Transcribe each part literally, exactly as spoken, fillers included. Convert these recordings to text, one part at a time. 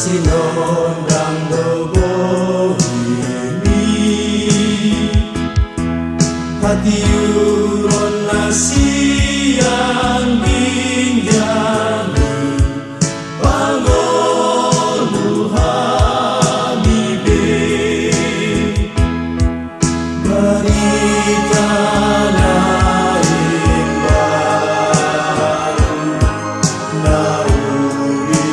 Sinondang do bohimi, hatiuron na sian ginjang i, pangolu hami be. Barita na imbaru na uli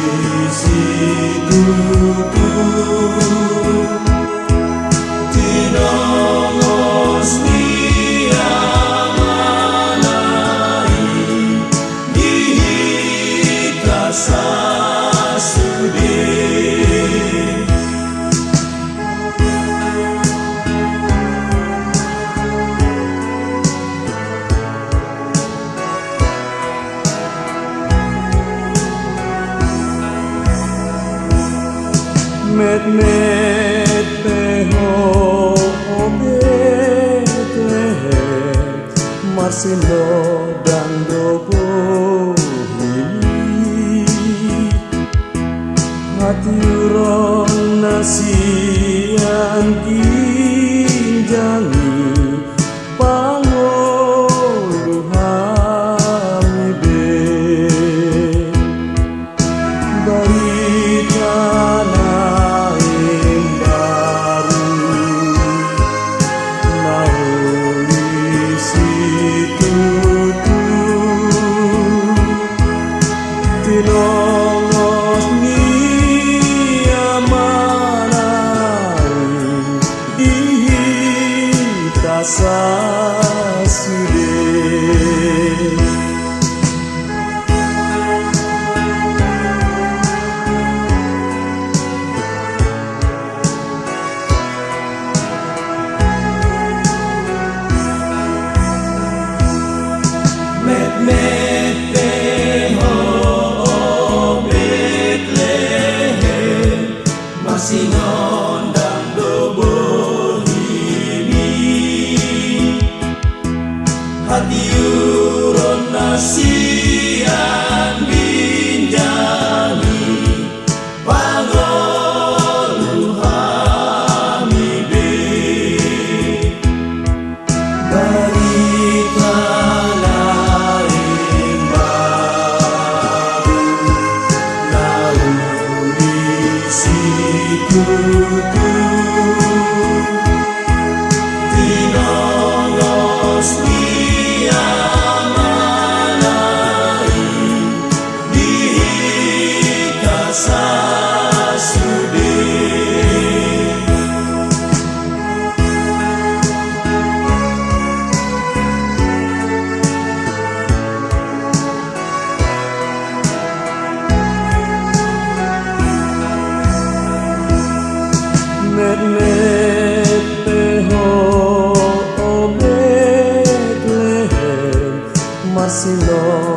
situtu, tinongos ni Amana i di hita sasude. Metmet pe ho, o Betlehem, marsinondang do bohimi. Hatiuron na sian ginjang i, pangolu hami be. Barita na imbaru na uli situtu, tinongos ni Amana i di hita sasude. Metmet pe ho, o Betlehem, marsinondang do bohimi. Hatiuron na sian ginjang i, pangolu hami be. Barita na imbaru na uli situtu, tinongos ni Amana i di hita sasude. Metmet pe ho, o Betlehem, marsinondang